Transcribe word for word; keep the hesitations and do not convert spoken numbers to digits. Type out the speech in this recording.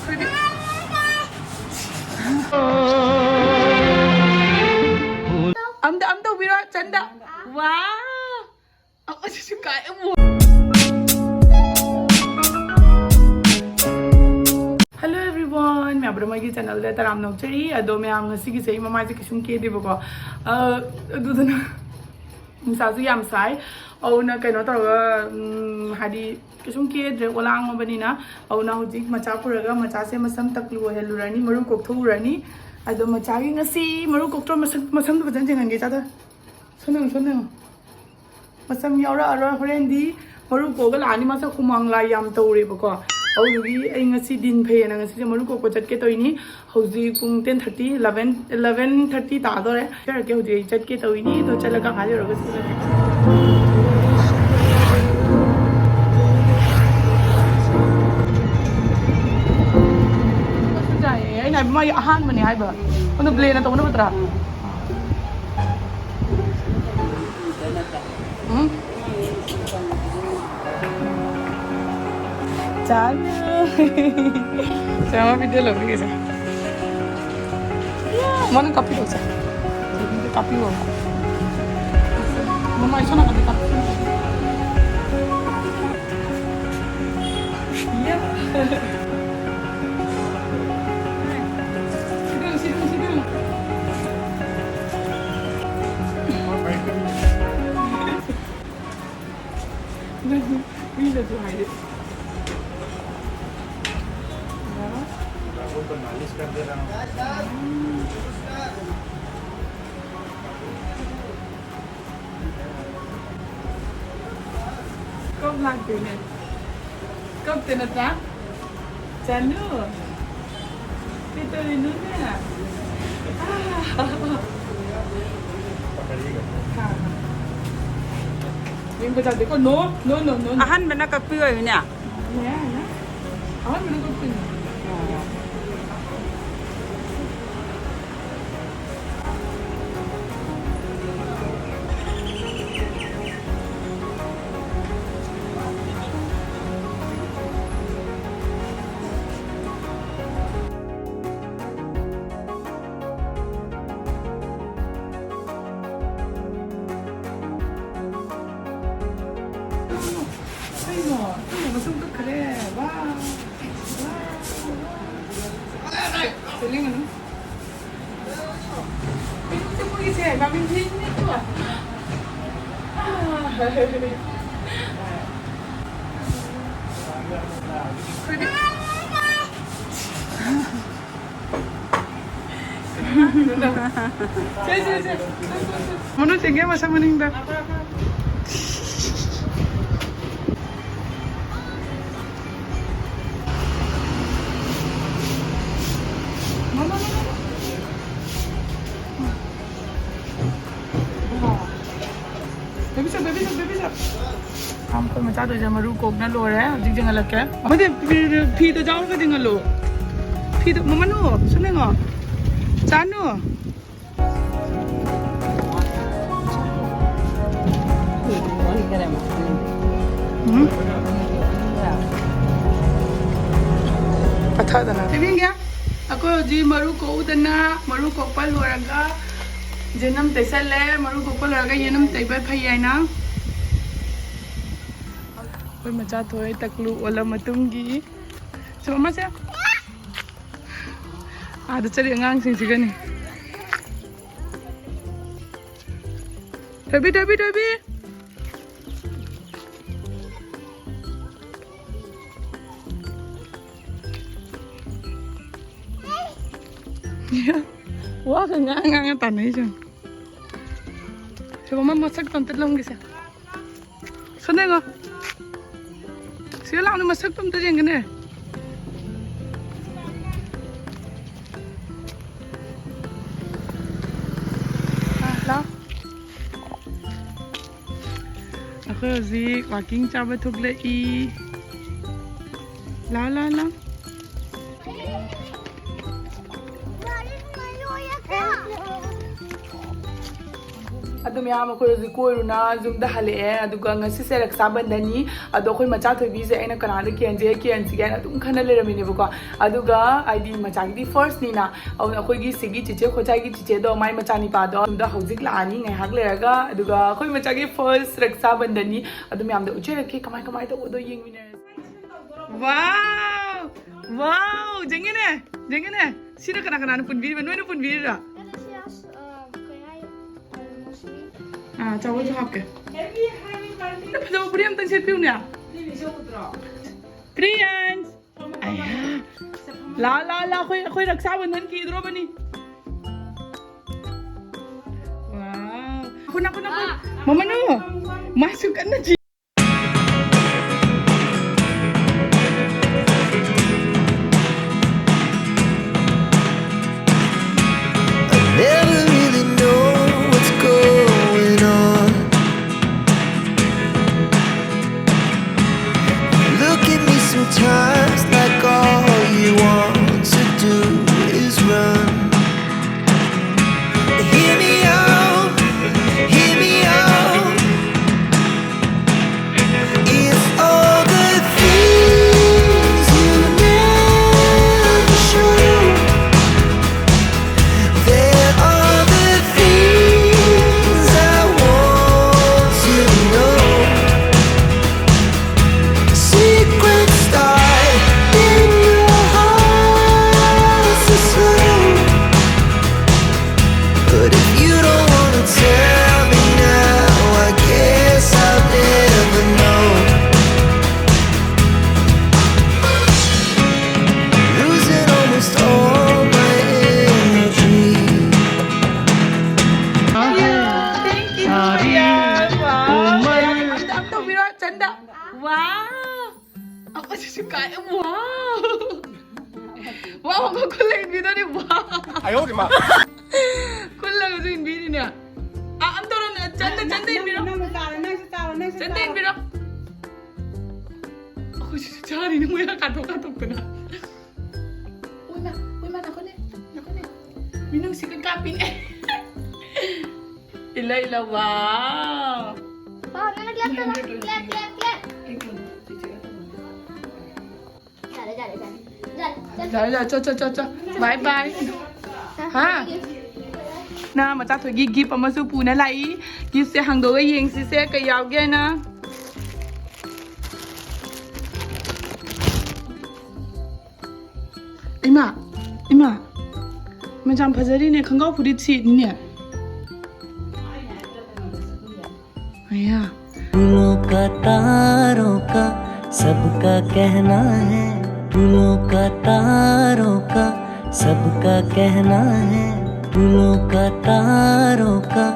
ꯑꯝꯇ ꯑꯝꯇ ꯇꯧꯕꯤꯔꯣ ꯆꯟꯗ꯫ ꯋꯥ꯫ ꯑꯁꯤꯁꯨ ꯀꯥꯏ ꯑꯃꯨꯛ꯫ Hello everyone, ꯃꯌꯥꯝ ꯄꯨꯝꯅꯃꯛꯀꯤ channelꯗ ꯇꯔꯥꯝꯅ ꯑꯣꯛꯆꯔꯤ꯫ ꯑꯗꯣ ꯃꯌꯥꯝ, ꯉꯁꯤꯒꯤꯁꯦ ꯑꯩ ꯃꯃꯥꯏꯁꯦ ꯀꯩꯁꯨꯝ ꯀꯦꯗꯦꯕꯀꯣ꯫ ꯑ, ꯑꯗꯨꯗꯨꯅ ꯅꯨꯡꯁꯥꯁꯨ ꯌꯥꯝ ꯁꯥꯏ꯫ ꯑꯗꯨꯅ ꯀꯩꯅꯣ ꯇꯧꯔꯒ, ꯎꯝ, ꯍꯥꯏꯗꯤ ꯀꯩꯁꯨꯝ ꯀꯦꯗ꯭ꯔꯦ, ꯑꯣꯂꯥꯡꯉꯕꯅꯤꯅ꯫ ꯑꯗꯨꯅ ꯍꯧꯖꯤꯛ ꯃꯆꯥ ꯄꯨꯔꯒ ꯃꯆꯥꯁꯦ ꯃꯁꯝ ꯇꯛꯂꯨ ꯑꯣꯏꯍꯜꯂꯨꯔꯅꯤ, ꯃꯔꯨ ꯀꯣꯛꯊꯣꯛꯎꯔꯅꯤ꯫ ꯑꯗꯣ ꯃꯆꯥꯒꯤ ꯉꯁꯤ ꯃꯔꯨ ꯀꯣꯛꯇ꯭ꯔꯣ? ꯃꯁꯝ, ꯃꯁꯝꯗꯣ ꯐꯖꯅ ꯌꯦꯡꯍꯟꯒꯦ ꯏꯆꯥꯗ꯫ ꯁꯣꯝꯗ ꯌꯦꯡꯉꯣ, ꯁꯣꯝꯗ ꯌꯦꯡꯉꯣ꯫ ꯃꯁꯝ ꯌꯥꯎꯔꯛꯑꯔꯣꯏ꯫ ꯍꯣꯔꯦꯟꯗꯤ ꯃꯔꯨ ꯀꯣꯛꯑꯒ ꯂꯥꯛꯑꯅꯤ꯫ ꯃꯥꯁꯦ ꯍꯨꯃꯥꯡ ꯂꯥꯏ ꯌꯥꯝ ꯇꯧꯔꯦꯕꯀꯣ꯫ ꯑꯗꯨꯗꯨꯒꯤ ꯑꯩ ꯉꯁꯤ ꯗꯤꯟ ꯐꯩꯌꯦꯅ ꯉꯁꯤꯁꯦ ꯃꯔꯨ ꯀꯣꯛꯄ ꯆꯠꯀꯦ ꯇꯧꯔꯤꯅꯤ꯫ ꯍꯧꯖꯤꯛ ꯄꯨꯡ ten thirty, eleven, eleven thirty ꯇꯥꯗꯣꯔꯦ꯫ ꯍꯥꯏꯔꯛꯀꯦ, ꯍꯧꯖꯤꯛ ꯑꯩ ꯆꯠꯀꯦ ꯇꯧꯔꯤꯅꯤ꯫ ꯑꯗꯣ ꯆꯠꯂꯒ ꯉꯥꯏꯍꯥꯛ ꯂꯩꯔꯒ ꯆꯠꯂꯒꯦ꯫ ꯑꯩꯅ ꯍꯥꯏꯕ, ꯃꯥꯒꯤ ꯑꯍꯥꯟꯕꯅꯦ ꯍꯥꯏꯕ꯫ ꯑꯗꯣ ꯕ꯭ꯂꯦꯅ ꯇꯧꯕꯅ ꯐꯠꯇ꯭ꯔꯥ? ꯎꯝ? ꯆꯥꯅꯨ꯫ ꯆꯥꯃ video ꯂꯧꯕꯤꯒꯦꯁꯦ꯫ ꯃꯣꯏꯅ ꯀꯥꯞꯄꯤꯔꯛꯑꯣꯁꯦ꯫ ꯀꯥꯞꯄꯤꯔꯛꯑꯣ꯫ ꯃꯃꯥꯏ ꯁꯣꯝ ꯅꯥꯀꯟꯗ ꯀꯥꯞꯄꯤꯔꯛꯑꯣ꯫ ꯌꯦ꯫ ꯁꯤꯗ, ꯁꯤꯗ, ꯁꯤꯗ꯫ ꯃꯤꯅꯁꯨ ꯍꯥꯏꯔꯦ꯫ ꯀꯞ ꯂꯥꯛꯇꯦꯅꯦ꯫ ꯀꯞꯇꯦ ꯅꯠꯇ꯭ꯔꯥ? ꯆꯥꯅꯨ꯫ ꯀꯩꯗꯧꯔꯤꯅꯣꯅꯦ? ꯑꯥ꯫ ꯌꯦꯡꯕ ꯌꯥꯗꯦꯀꯣ꯫ No, no, no, no, no. ꯑꯍꯟꯕꯅ ꯀꯛꯄꯤꯌꯣ ꯍꯥꯏꯕꯅꯦ꯫ ꯌꯥꯏ, ꯌꯥꯏ꯫ ꯑꯍꯟꯕꯅ ꯀꯛꯇꯣꯏꯅꯦ꯫ ꯌꯦꯡꯉꯨꯅꯨ꯫ ꯄꯤꯔꯨꯛꯁꯦ ꯃꯣꯏꯒꯤꯁꯦ ꯃꯃꯤꯡ ꯊꯤꯔꯤꯅꯦꯀꯣ꯫ ꯑꯩꯈꯣꯏꯗꯤ ꯁꯦ, ꯁꯦ, ꯁꯦ꯫ ꯃꯅꯨ ꯆꯦꯟꯒꯦ ꯃꯁꯛ ꯃꯅꯤꯡꯗ꯫ Baby shop, baby shop, baby shop. ꯑꯩꯈꯣꯏ ꯃꯆꯥꯗꯣꯏꯁꯦ ꯃꯔꯨ ꯀꯣꯛꯅ ꯂꯣꯏꯔꯦ꯫ ꯍꯧꯖꯤꯛ ꯆꯤꯡꯍꯜꯂꯛꯀꯦ꯫ ꯑꯃꯗꯤ ꯐꯤ-, ꯐꯤꯗꯣ ꯌꯥꯎꯔꯒ ꯆꯤꯡꯍꯜꯂꯣ꯫ ꯐꯤꯗꯣ, ꯃꯃꯅꯨ, ꯁꯨꯅꯦꯉꯣ꯫ ꯆꯥꯅꯨ꯫ ꯎꯝ꯫ ꯄꯠꯊꯗꯅ꯫ ꯏꯕꯦꯟꯒꯤ, ꯑꯩꯈꯣꯏ ꯍꯧꯖꯤꯛ ꯃꯔꯨ ꯀꯣꯛꯎꯗꯅ, ꯃꯔꯨ ꯀꯣꯛꯄ ꯂꯣꯏꯔꯒ ꯌꯦꯅꯝ ꯇꯩꯁꯜꯂꯦ꯫ ꯃꯔꯨ ꯀꯣꯛꯄ ꯂꯣꯏꯔꯒ ꯌꯦꯅꯝ ꯇꯩꯕ ꯐꯩ ꯍꯥꯏꯅ꯫ ꯑꯩꯈꯣꯏ ꯃꯆꯥ ꯊꯣꯏ ꯇꯀꯂꯨ ꯑꯣꯜꯂ ꯃꯇꯨꯡꯒꯤ ꯁꯨꯝ ꯑꯃꯁꯦ꯫ ꯑꯥꯗ ꯆꯠꯂꯤ ꯑꯉꯥꯡꯁꯤꯡꯁꯤꯒꯅꯤ꯫ ꯊꯣꯏꯕꯤ, ꯊꯣꯏꯕꯤ, ꯊꯣꯏꯕꯤ꯫ ꯋꯥꯒ ꯉꯥꯡ ꯉꯥꯡꯉ ꯇꯥꯟꯅꯩꯁꯦ꯫ ꯁꯤꯕꯣ, ꯃꯥ ꯃꯁꯛꯇꯣ ꯑꯝꯇ ꯂꯧꯍꯟꯒꯦꯁꯦ꯫ ꯁꯣꯅꯦꯉꯣ꯫ ꯁꯤꯗ ꯂꯥꯛꯑꯣꯅꯦ, ꯃꯁꯛꯇꯣ ꯑꯝꯇ ꯌꯦꯡꯒꯦꯅꯦ꯫ ꯑꯥ, ꯂꯥꯎ꯫ ꯑꯩꯈꯣꯏ ꯍꯧꯖꯤꯛ ꯋꯥꯀꯤꯡ ꯆꯥꯕ ꯊꯣꯛꯂꯛꯏ꯫ ꯂꯥꯎ, ꯂꯥꯎ, ꯂꯥꯎ꯫ ꯑꯗꯨ ꯃꯌꯥꯝ ꯑꯩꯈꯣꯏ ꯍꯧꯖꯤꯛ ꯀꯣꯏꯔꯨꯅ ꯌꯨꯝꯗ ꯍꯜꯂꯛꯑꯦ꯫ ꯑꯗꯨꯒ ꯉꯁꯤꯁꯦ ꯔꯛꯁꯥ ꯕꯟꯙꯟꯅꯤ꯫ ꯑꯗꯣ ꯑꯩꯈꯣꯏ ꯃꯆꯥ ꯊꯣꯏꯕꯤꯁꯦ ꯑꯩꯅ ꯀꯅꯥꯗ ꯀꯦꯟꯁꯤꯒꯦ, ꯀꯦꯟꯁꯤꯒꯦ ꯍꯥꯏꯅ ꯑꯗꯨꯝ ꯈꯟꯅ ꯂꯩꯔꯝꯃꯤꯅꯦꯕꯀꯣ꯫ ꯑꯗꯨꯒ ꯍꯥꯏꯗꯤ ꯃꯆꯥꯒꯤꯗꯤ ꯐꯥꯔꯁꯅꯤꯅ, ꯑꯗꯨꯅ ꯑꯩꯈꯣꯏꯒꯤ ꯁꯤꯒꯤ ꯆꯤꯆꯦ ꯈꯣꯏꯆꯥꯏꯒꯤ ꯆꯤꯆꯦꯗꯣ, ꯃꯥꯏ ꯃꯆꯥꯅꯤꯄꯥꯗꯣ ꯌꯨꯝꯗ ꯍꯧꯖꯤꯛ ꯂꯥꯛꯑꯅꯤ ꯉꯥꯏꯍꯥꯛ ꯂꯩꯔꯒ꯫ ꯑꯗꯨꯒ ꯑꯩꯈꯣꯏ ꯃꯆꯥꯒꯤ ꯐꯥꯔꯁ ꯔꯛꯁꯥ ꯕꯟꯙꯟꯅꯤ꯫ ꯑꯗꯨ ꯃꯌꯥꯝꯗ ꯎꯠꯆꯔꯛꯀꯦ, ꯀꯃꯥꯏ ꯀꯃꯥꯏ ꯇꯧꯕꯗꯣ ꯌꯦꯡꯃꯤꯟꯅꯔꯁꯤ꯫ ꯋꯥꯎ! Wow, ꯌꯦꯡꯒꯦꯅꯦ, ꯌꯦꯡꯒꯦꯅꯦ꯫ ꯁꯤꯅ ꯀꯅꯥ ꯀꯅꯥꯅ ꯄꯨꯟꯕꯤꯔꯤꯕ? ꯅꯣꯏꯅ ꯄꯨꯟꯕꯤꯔꯤꯔꯥ? ꯑꯥ, ꯑꯆꯥꯄꯣꯠꯁꯨ ꯍꯥꯞꯀꯦ꯫ ꯐꯖꯕ ꯐꯨꯔꯤꯠ ꯑꯝꯇꯪ ꯁꯦꯠꯄꯤꯌꯨꯅꯦ꯫ ꯄ꯭ꯔꯤꯌꯥꯟꯁ꯫ ꯑꯌꯥ꯫ ꯂꯥ, ꯂꯥ, ꯂꯥ, ꯑꯩꯈꯣꯏ, ꯑꯩꯈꯣꯏ ꯔꯛꯁꯥꯕꯟꯙꯟ ꯀꯤꯗ꯭ꯔꯣꯕꯅꯤ꯫ Wow. ꯅꯥꯈꯣ, ꯅꯥꯈꯣ, ꯅꯥꯈꯣ꯫ ꯃꯃꯅꯨ꯫ ꯃꯥꯁꯨ ꯀꯟꯅ ꯆꯤ-, I never really know what's going on. You look at me sometimes like all you want to do is run. Hear me out, hear me out. It's all the things you never show. There are the things I want to know. Secrets start in your heart so slow. But if you don't wanna tell me now, I guess I'll never know. Losing almost all my energy. Thank you, Maria. Wow. ꯑꯝ, ꯑꯝ ꯇꯧꯕꯤꯔꯣ, ꯆꯟꯗ꯫ Wow. ꯑꯩꯈꯣꯏꯁꯨ ꯀꯥꯏ, wow. Wow, ꯑꯩꯈꯣꯏ ꯈꯨꯜ ꯂꯩꯕꯤꯗꯣꯔꯤ, wow. 哎呦我的妈！ ꯈꯨꯜꯂꯒꯁꯨ ꯏꯟꯕꯤꯔꯤꯅꯦ꯫ ꯑꯥ, ꯑꯝ ꯇꯧꯔꯣ, ꯆꯟꯗ, ꯆꯟꯗ ꯏꯟꯕꯤꯔꯣ꯫ ꯅꯪꯁꯨ ꯆꯥꯔꯣ, ꯅꯪꯁꯨ ꯆꯥꯔꯣ, ꯅꯪꯁꯨ ꯆꯟꯗ ꯆꯥꯔꯣ꯫ ꯏꯟꯕꯤꯔꯣ꯫ ꯑꯩꯈꯣꯏꯁꯨ ꯆꯥꯔꯤꯅꯤ, ꯃꯣꯏꯅ ꯀꯥꯊꯣꯛ ꯀꯥꯊꯣꯛꯇꯅ꯫ ꯎꯏꯃꯥ, ꯎꯏꯃꯥ, ꯅꯈꯣꯏꯅꯦ, ꯅꯈꯣꯏꯅꯦ꯫ ꯃꯤꯅꯨꯡꯁꯤꯒ ꯀꯥꯞꯄꯤꯅꯦ꯫ ꯏꯂ, ꯏꯂ, wow. ꯄꯥꯎ, ꯅꯪ ꯂꯦꯞꯇꯅ꯫ ꯂꯦꯞ, ꯂꯦꯞ, ꯂꯦꯞ꯫ ꯌꯥꯔꯦ, ꯌꯥꯔꯦ, ꯌꯥꯔꯦ꯫ ꯌꯥꯔꯦ, ꯌꯥꯔꯦ, ꯆꯣ, ꯆꯣ, ꯆꯣ, ꯆꯣ꯫ Bye, bye. ꯍꯥ? ꯅ ꯃꯆꯥꯊꯣꯏꯒꯤ gift ꯑꯃꯁꯨ ꯄꯨꯅ ꯂꯥꯛꯏ꯫ Giftꯁꯦ ꯍꯥꯡꯗꯣꯛꯑꯒ ꯌꯦꯡꯁꯤꯁꯦ ꯀꯩ ꯌꯥꯎꯒꯦꯅ꯫ ꯏꯃꯥ, ꯏꯃꯥ, ꯃꯦꯖꯥꯝ ꯐꯖꯔꯤꯅꯦ, ꯈꯣꯡꯒ꯭ꯔꯥꯎ ꯐꯨꯔꯤꯠ ꯁꯦꯠꯅꯤꯅꯦ꯫ ꯑꯌꯥ꯫ फूलों का तारों का सबका कहना है, फूलों का तारों का सबका कहना है, फूलों का तारों का